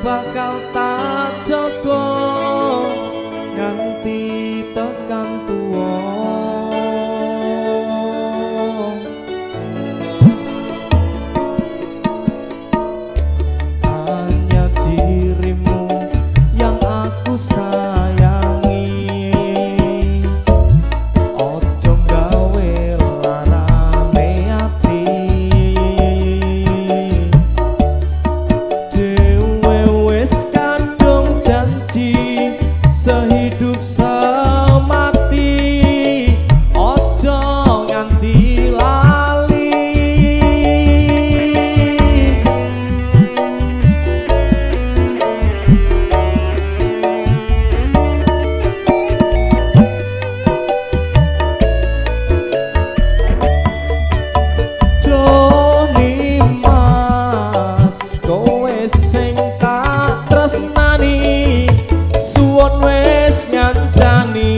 bakal tak jaga nganti tekan tuwa. Hanya dirimu yang aku sayangi, ojo gawe larane ati. Dewe wis kadung janji sehidup semati, ojo nganti lali. Doni Mas, kowe sing tak tresnani, suwun wis ngancani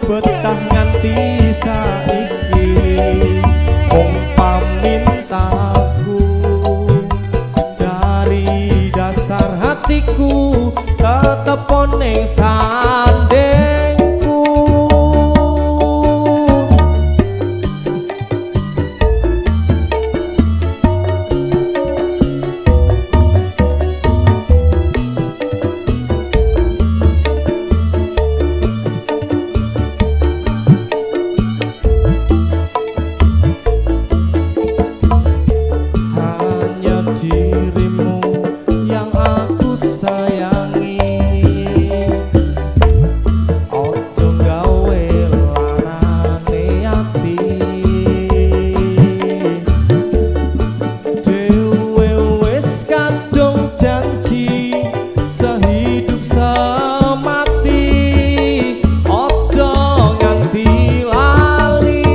betah nganti saiki. Mung pamintaku dari dasar hatiku tetep ning sandingku. Hanya dirimu yang aku sayangi, ojo gawe larane ati. Dewe wis kadung janji sehidup semati, ojo nganti lali.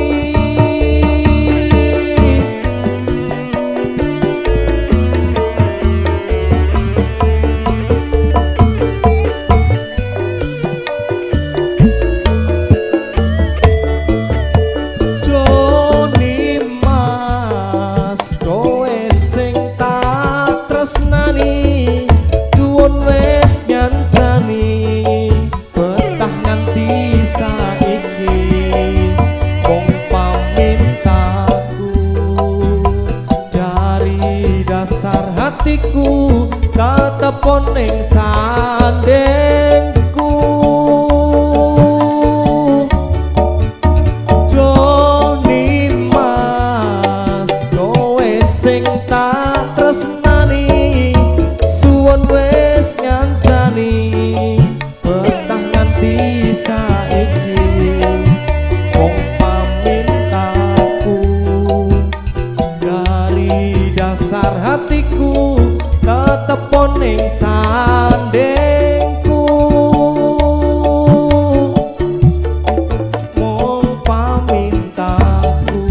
Doni Mas, kowe sing tak tresnani, duwun wis ngancani betah nganti saiki. Mung pamintaku dari dasar hatiku tetep ning sandingku. Doni Mas, kowe sing tak tresnani, suwun wis ngancani betah nganti saiki. Mung pamintaku dari dasar hatiku tetep ning sandingku. Mung pamintaku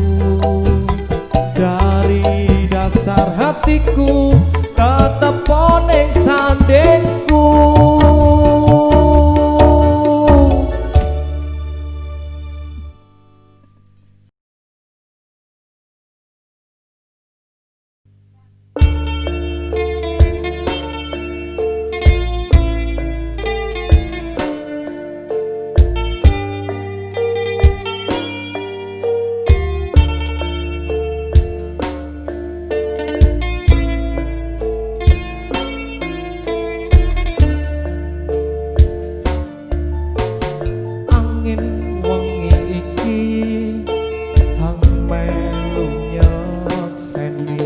dari dasar hatiku tetep ning sandingku. Angin wengi iki hang melu nyekseni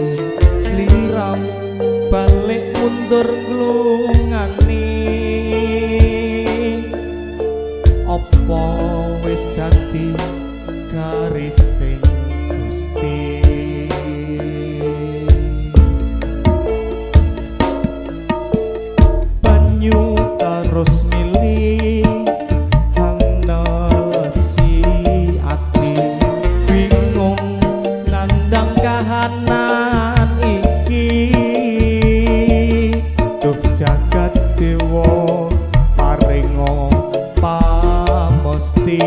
sliramu balik mundur glungani. Apa wis dadi garising Gusti? Banyu terus mili hang nelesi ati, bingung nandang kahanan iki. Duh jagat dewa paringa pamesti.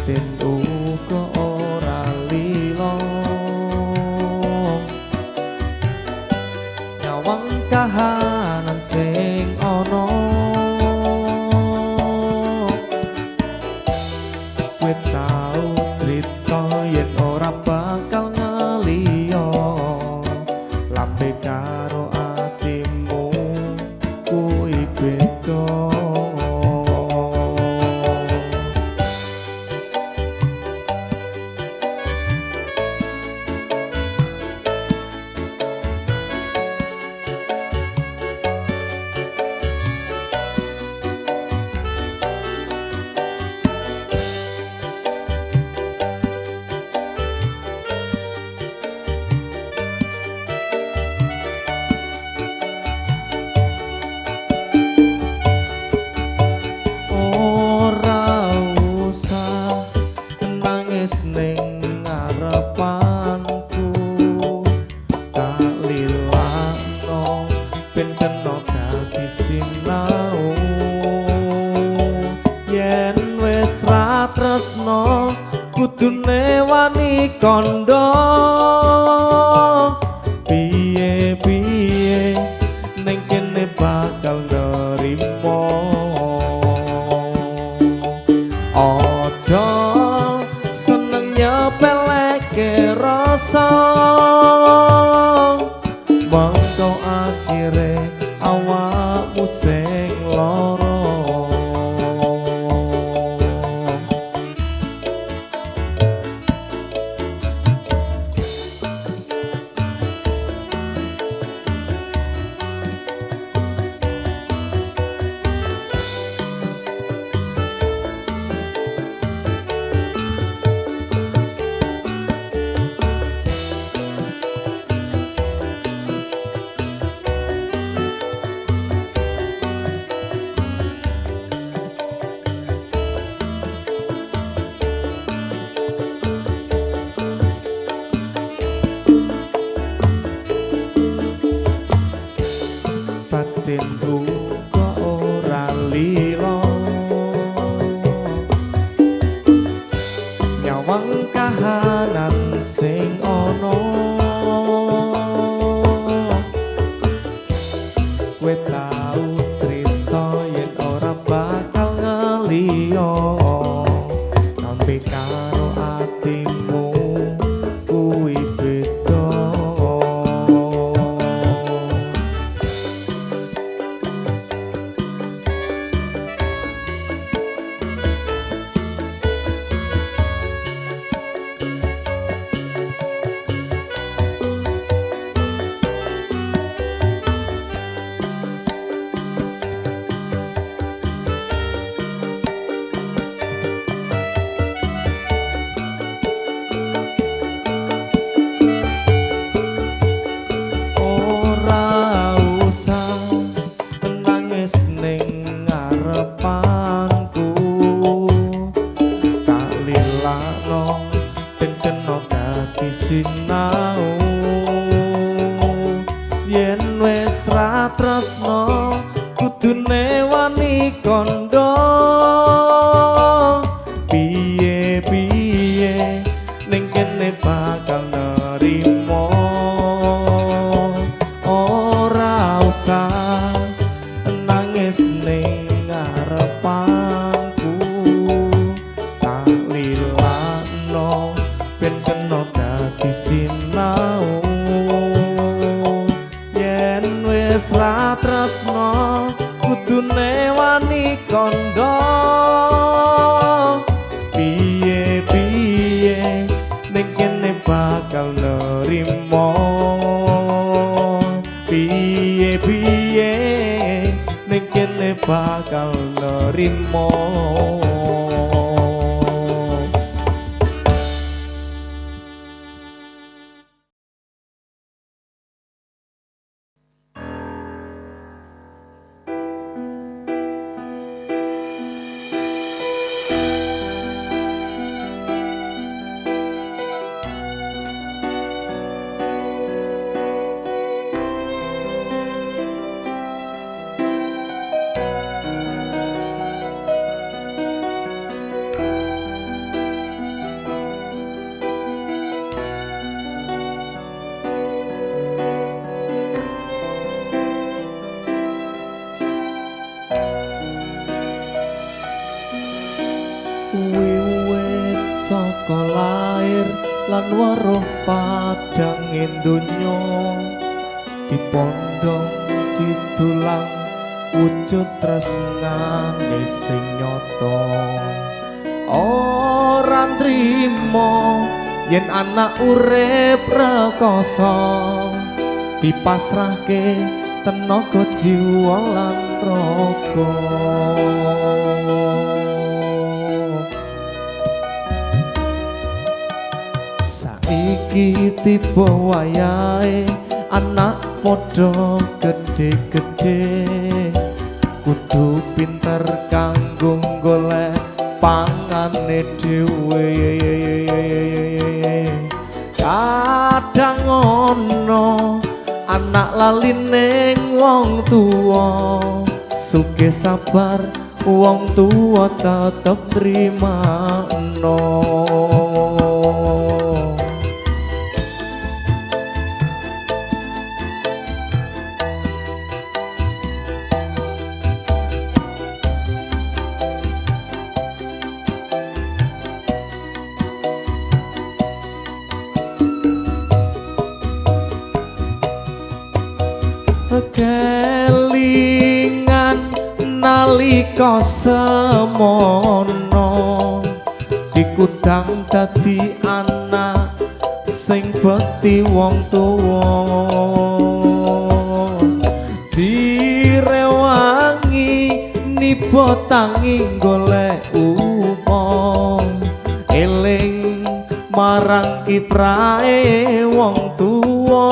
Batin uga ora lila nyawang kahanan sing ana. Kowe tau crita yen ora bakal ngeliya, lambe karo atimu kuwi beda. Ning ngarepanku tak lilakno ben kena dadi sinau. Yen wis ra tresno kudune wani kandha, piye-piye ning kene bakal nerima. Aja seneng nyepeleke rasa, mengko akhire awakmu sing lara. Batin uga ora lila nyawang kahanan sing ana. Kowe tau crita yen ora bakal ngeliya, lambe karo atimu kuwi beda. Ora usah nangis ning ngarepanku, tak lilakno ben kena dadi sinau. Yen wis ra tresno kudune wani kandha, piye-piye ning kene bakal nerima. Ora usah nangis ning ngarepanku, tak lilakno ben kena dadi sinau. Yen wis ra tresno kudune wani kandha, piye-piye ning kene bakal nerima. Piye-piye ning kene bakal nerima. lan weruh padhange donya, dipondhong didulang wujud tresnane sing nyata. Ora nrimo yen anak urip rekoso, dipasrahke tenaga jiwa lan raga. Saiki tiba wayahe anak padha gedhe-gedhe, kudu pinter kanggo golek pangane dhewe. Kadang ono anak lali ning wong tuwa, sugih sabar wong tuwa tetep trimano. Kelingan nalika semono, dikudang dadi anak sing bekti wong tuwa, direwangi niba tangi golek upa, eling marang kiprahe wong tuwa.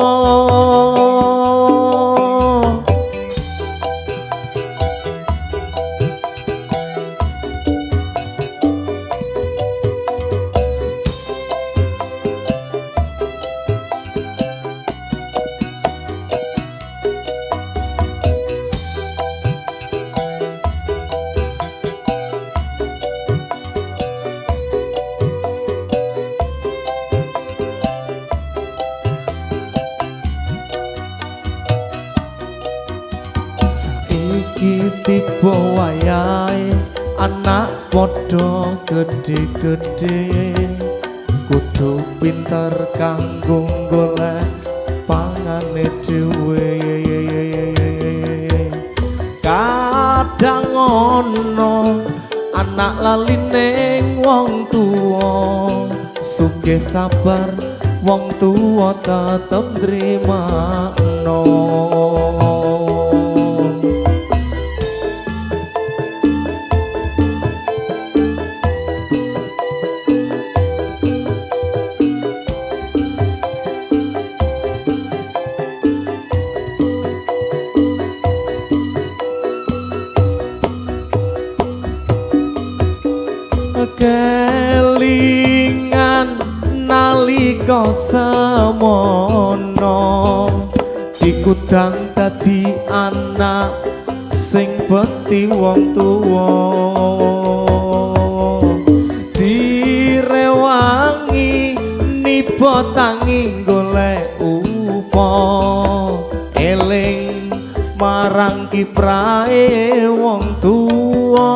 Saiki tiba wayahe anak padha gedhe-gedhe, kudu pinter kanggo golek pangane dhewe. Kadang ono anak lali ning wong tuwa, sugih sabar wong tuwa tetep nrimano. Kelingan nalika semono, dikudang dadi anak sing bekti wong tuwa, direwangi niba tangi golek upa, eling marang kiprahe wong tuwa.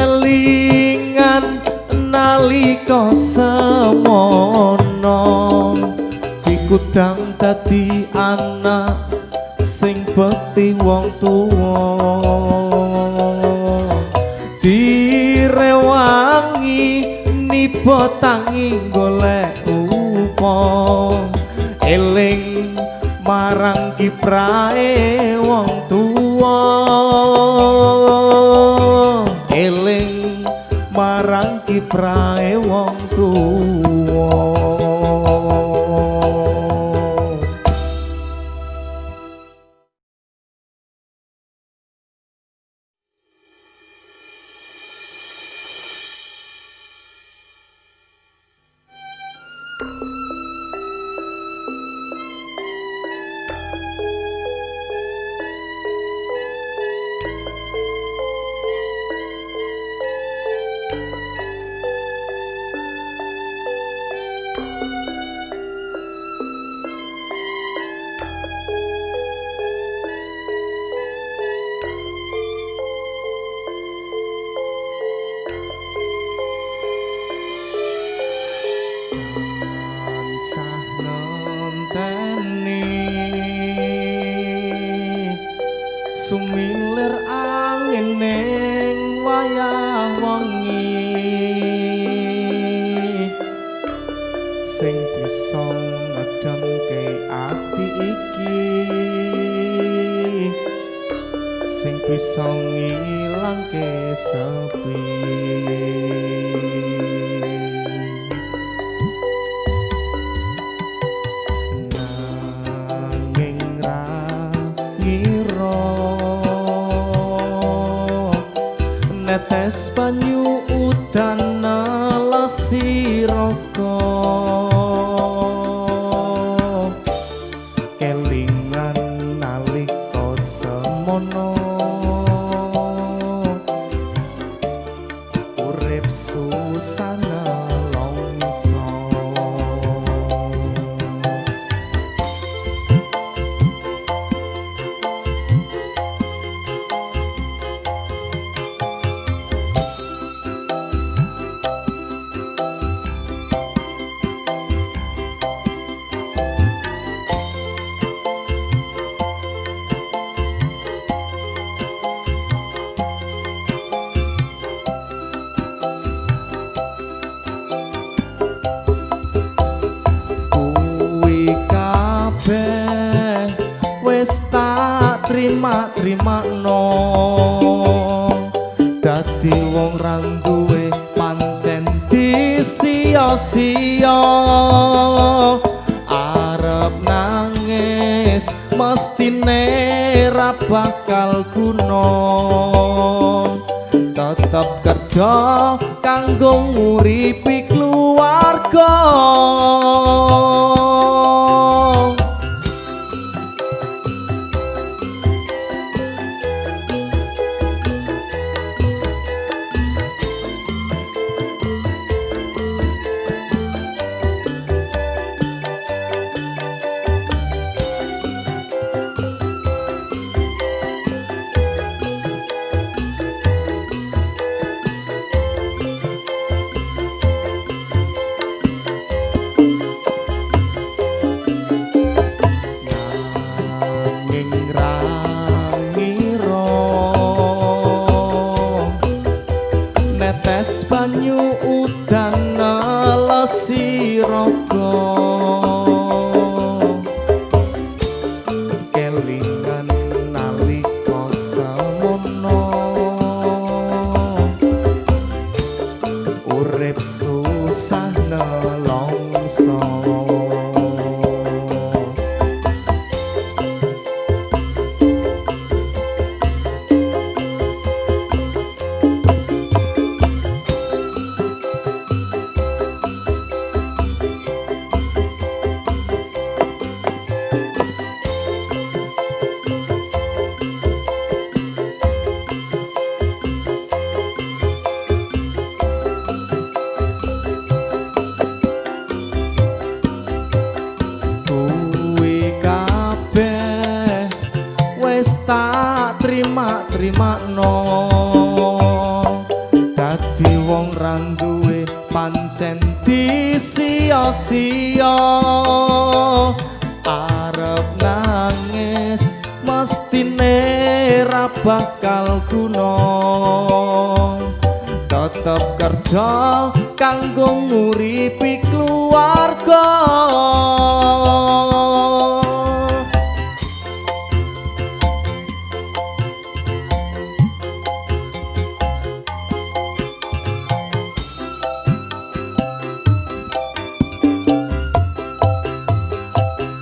Kelingan nalika semono, dikudang dadi anak sing bekti wong tuwa, direwangi niba tangi golek upa, eling marang kiprahe wong tuwa, eling marang kiprahe wong tuwa. Tansah ngenteni sumilir angin ning wayah wengi, sing bisa ngedemke ati iki, sing bisa ngilangke sepi. Nanging ra ngira netes banyu udan nelesi raga, kelingan nalika semono urip susah nelongso. Kuwi kabeh wis tak trima-trimakno, dadi wong ra duwe pancen disia-sia. Arep nangis mestine ra bakal guna, tetep kerja kanggo nguripi keluarga. Nanging ra ngira netes banyu udan nelesi raga, kelingan nalika semono urip susah nelongso. Kuwi kabeh wis tak trima-trimakno, dadi wong ra duwe pancen disia-sia. Arep nangis mestine ra bakal guna, tetep kerja kanggo nguripi keluarga.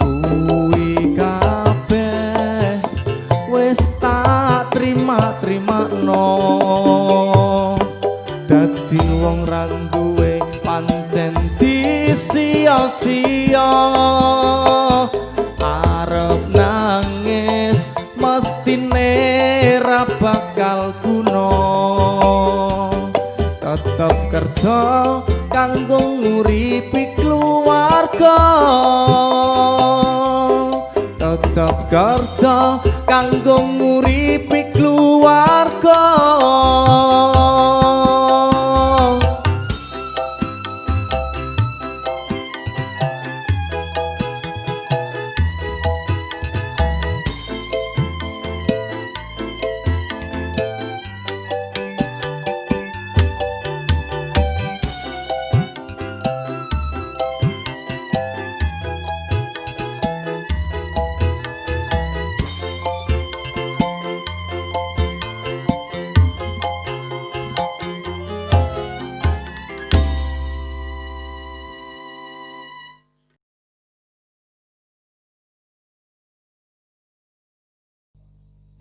Kuwi kabeh wis tak trima-trimakno, dadi wong ra duwe pancen disia-sia. Arep nangis mestine ra bakal guna, tetep kerja kanggo nguripi keluarga. Tetep kerja kanggo nguripi keluarga.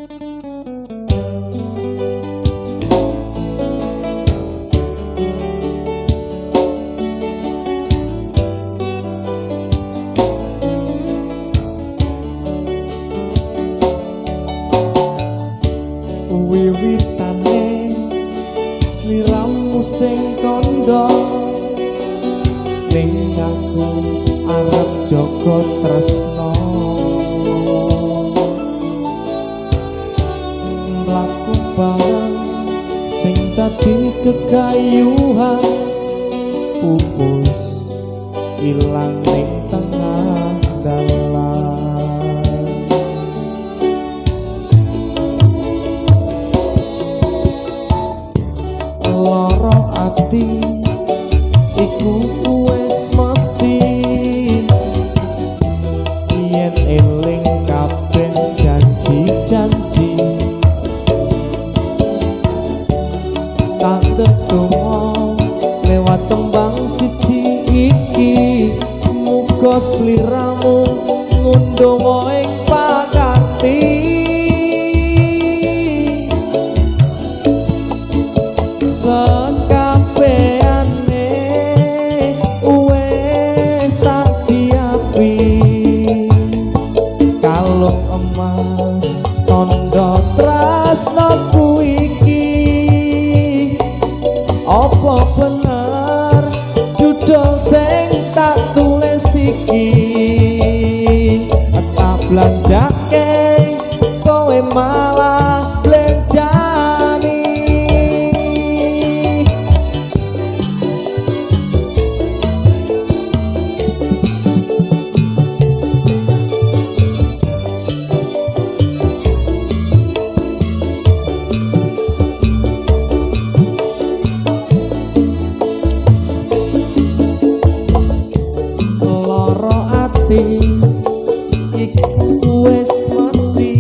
Wiwitane sliramu sing kandha ning aku arep jaga tresna, mlaku bareng sing dadi kegayuhan pupus ilang ning tengah dalan. Lara ati iku wis mesti yen eling kabeh janji-janji, tak tetunggo lewat tembang siji iki, muga sliramu ngundhuh ing pakarti. Sekabehane wis tak siapi, kalung emas tandha tresnaku iki. Apa bener judul sing tak tulis iki, tak blanjake kowe malah blenjani. Lara ati iku wis mesti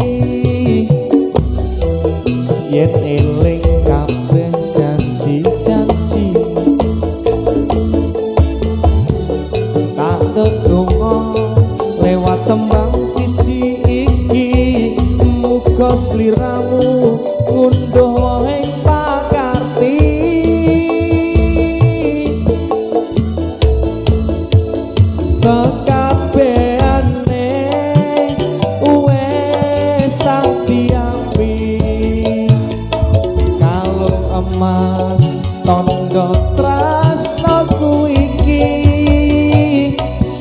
yen eling kabeh janji-janji, tak tetunggo lewat tembang siji iki, muga sliramu ngunduh ing pakarti. Sekabehane wis tak siapi, kalung emas tandha tresnaku iki.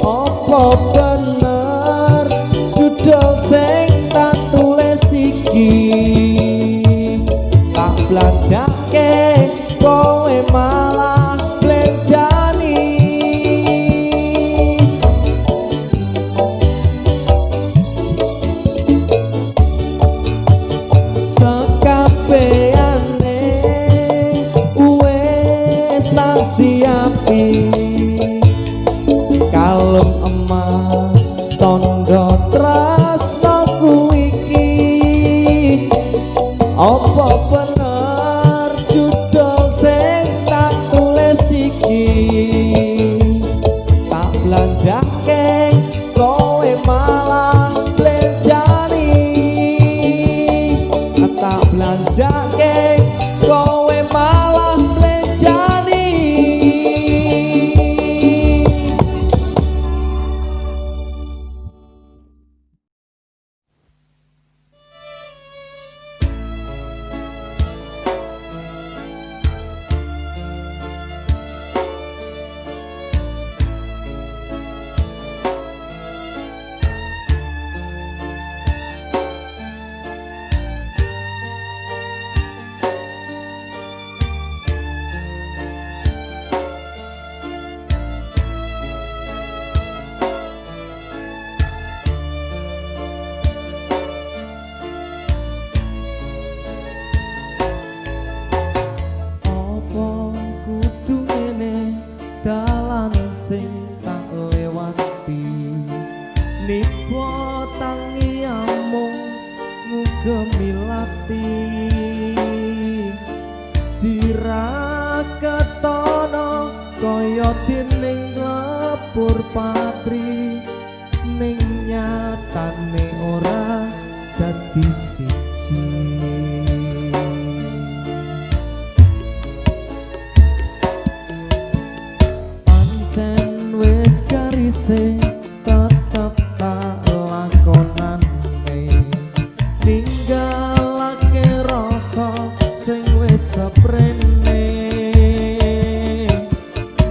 Apa bener judul sing tak tulis iki, tak blanjake kowe malah blenjani. Sekabehane wis tak siapi, kalung emas tandha tresnaku iki. Apa bener judul sing tak tulis iki, tak blanjake kowe malah blenjani. Tak blanjake kowe malah blenjani. Apa kudu ngene dalan sing tak lewati, nipo tangi amung ngugemi lati, diraketono kaya dening lepur patri, ning nyatane ora dadi siji. Pancen wis garise tetep tak lakonane, ninggalake rasa sing wis seprene.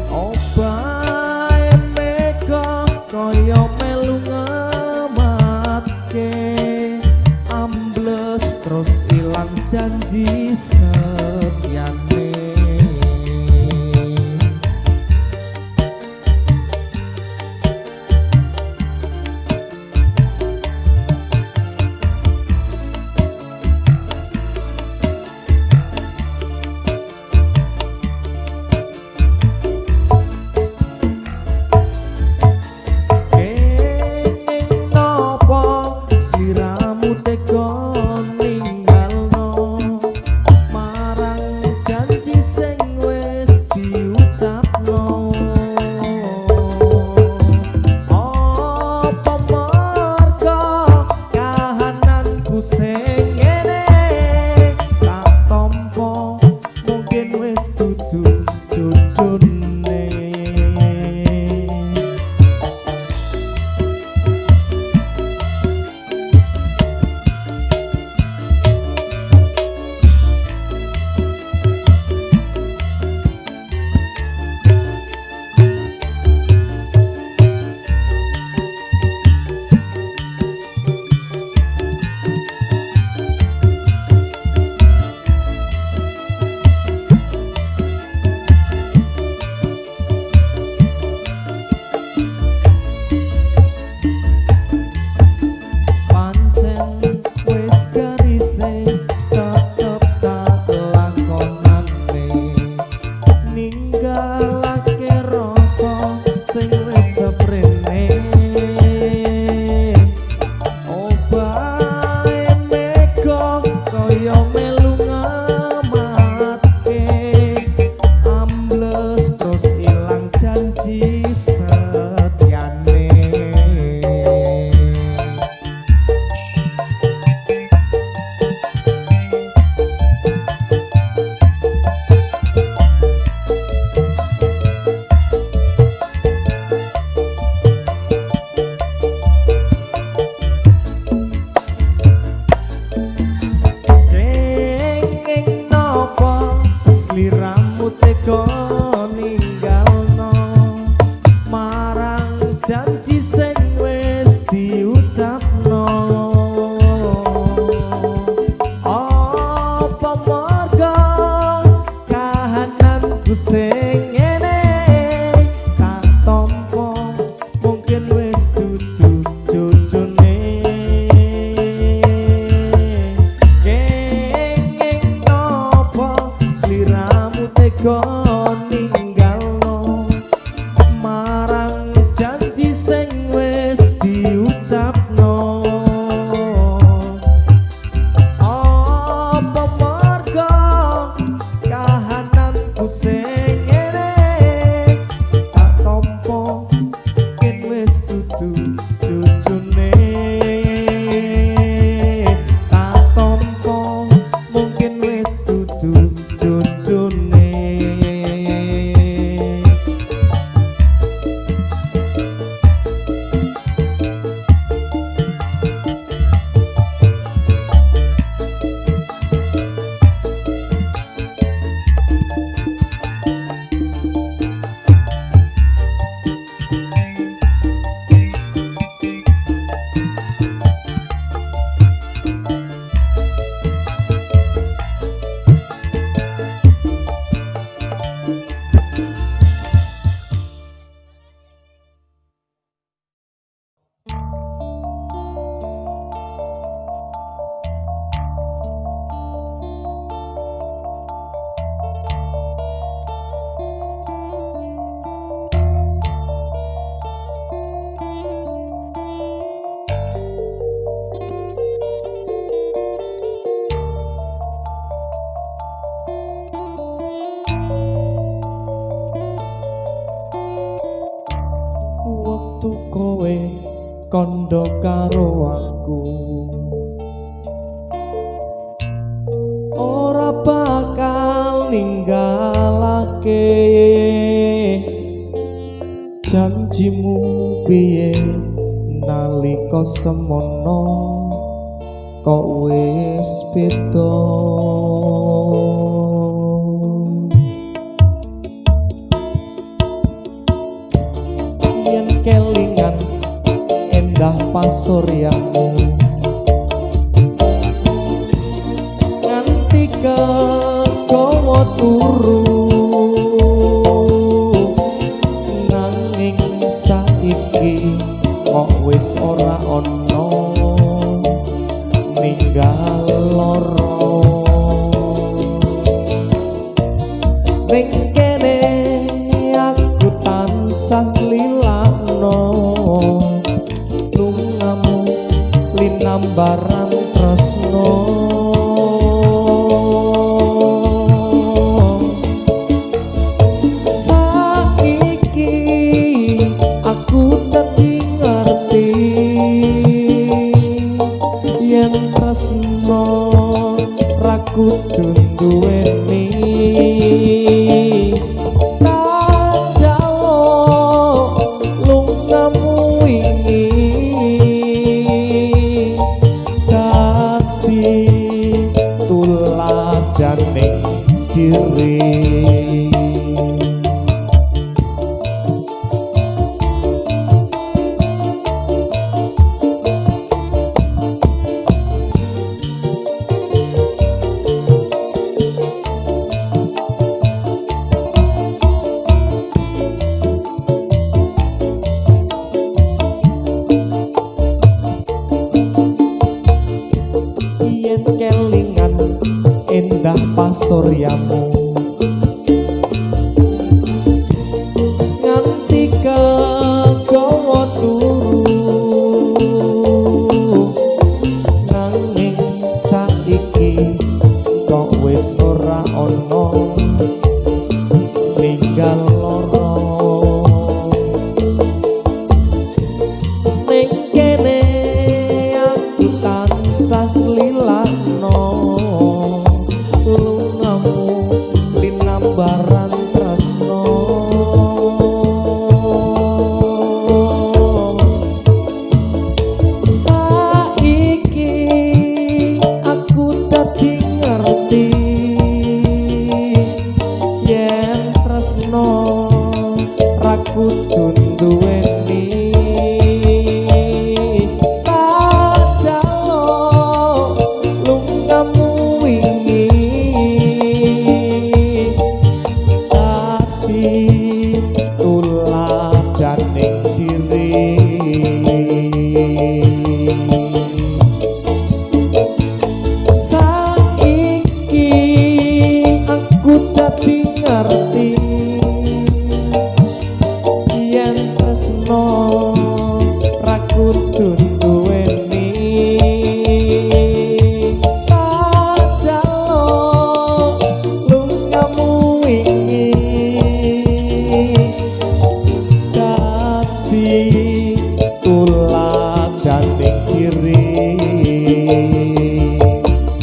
Obahe mega kaya melu ngematke, ambles terus ilang janji setyane. Kenging napa sliramu tega ninggalno marang janji sing wis diucapno? Apa merga kahananku sing ngene tak tampa, mungkin wis dudu jodone. Pancen wis garise tetep tak lakonane, ninggalake rasa sing wis seprene. Obahe mega kaya melu ngematke, ambles terus ilang janji setyane. Kenging napa sliramu tega ninggalno marang janji sing wis diucapno? Apa merga kahananku sing ngene tak tampa, mungkin wis dudu jodone. Kenging napa sliramu tega ninggalno marang janji sing wis diucapno? Apa merga kahananku sing ngene tak tampa, mungkin wis dudu jodone. Tak tampa, mungkin wis dudu jodone. Wektu kowe kandha karo aku, ora bakal ninggalake. Janjimu piye nalika semono kok wis beda. Yen kelingan endah pasuryamu nganti kegawa turu, nanging saiki kok wis ora ana ninggal lara. Ning kene aku tansah lilakno lungamu linambaran tresno. Saiki aku dadi ngerti yen tresno ra kudu nduweni. Tak jaluk lungamu wingi dadi tuladhaning diri. Yen kelingan endah pasuryamu nganti kegawa turu, nanging saiki kok wis ora ana ninggal lara. Ning kene aku tansah lilakno lungamu linambaran tresno. Saiki aku dadi ngerti yen tresno ra kudu nduweni. Tak jaluk lungamu wingi dadi tuladhaning diri. Saiki aku dadi ngerti yen tresno ra kudu nduweni. Tak jaluk lungamu wingi dadi tuladhaning diri,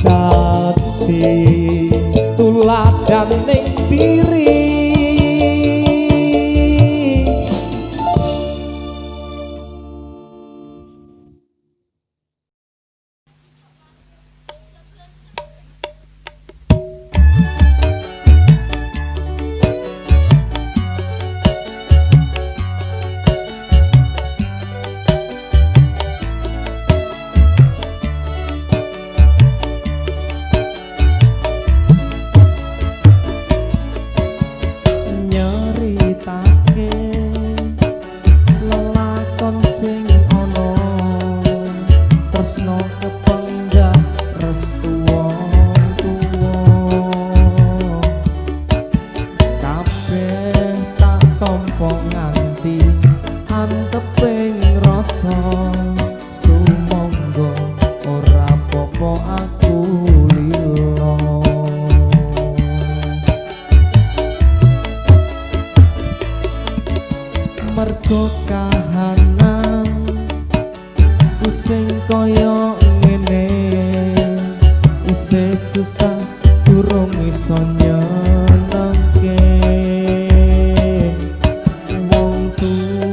dadi tuladhaning diri. Nyeritake lelakon sing ana tresno kepenggak restu wong tuwa, kabeh tak tampa nganti anteping rasa. Sumangga ora apa-apa aku lila. Mergo kahanan ku sing kaya ngene isih susah durung iso nyenengke wong tuwa.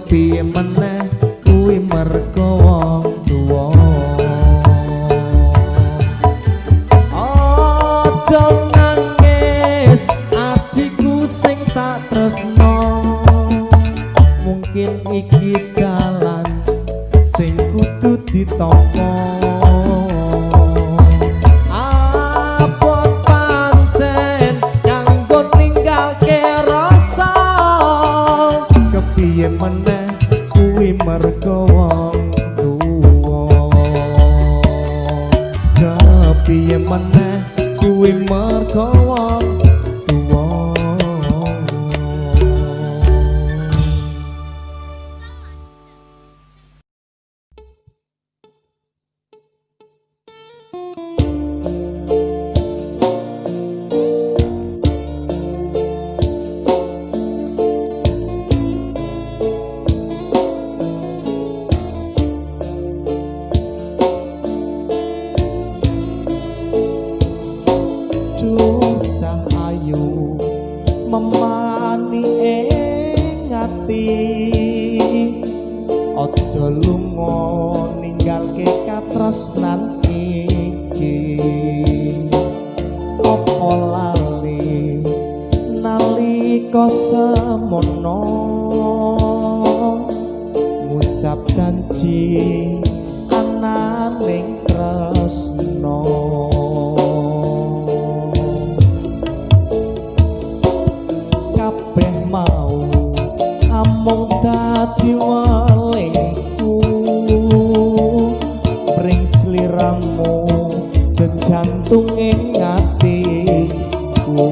Kepiye meneh kuwi mergo wong tuwa. Aja nangis adikku sing tak tresno, mungkin iki dalan sing kudu ditampa. Abot pancen kanggo ninggalke rasa, kepiye meneh kuwi mergo wong tuwa. Kepiye meneh kuwi mergo wong tuwa. Duh cah ayu memani ing ati, aja lunga ninggalke katresnan iki. Apa lali nalika semono ngucap janji ananing tresno. Kabeh mau amung dadi welingku pring sliramu jejantunge atiku.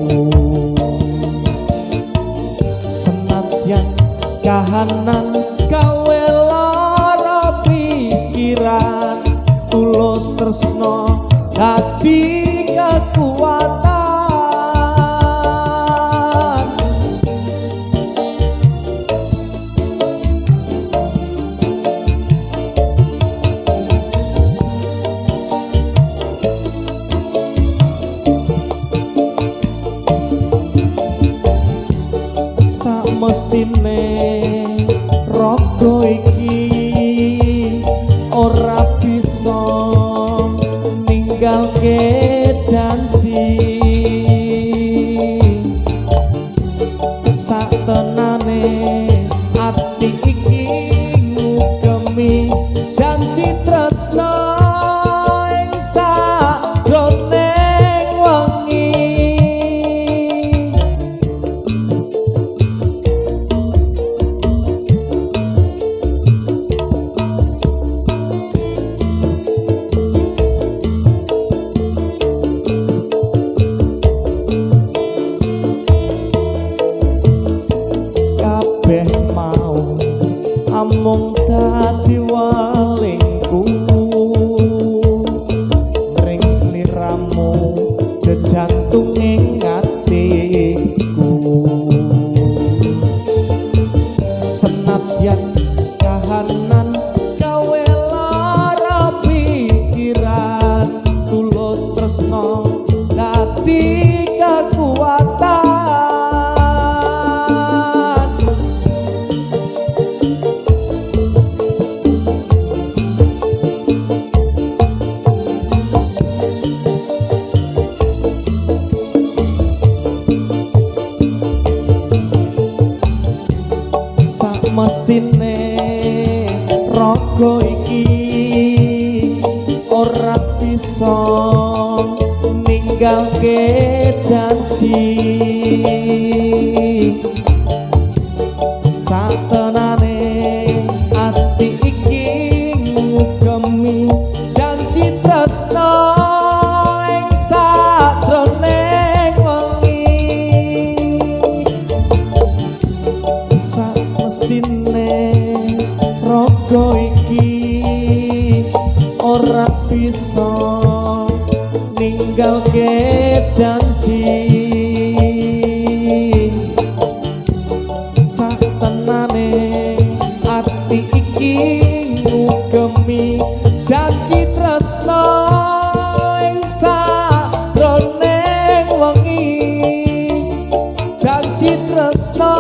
Senadyan kahanan gawe lara pikiran, tulus tresno dadi kekuatan. Samestine raga iki ora bisa ninggalke janji. Saktenane ati iki ngugemi janji tresno ing sajroning wengi. Kabeh mau amung dadi welingku ring sliramu jejantunge atiku. Senadyan kahanan gawe lara pikiran, tulus tresno dadi kekuatan. Samestine raga iki ora bisa ninggalke janji. Satenane ati iki ngugemi janji tresno ing sajroning wengi. Samestine raga iki ora bisa ninggalke janji. Satenane ati iki ngugemi janji tresno ing sajroning wengi, janji tresno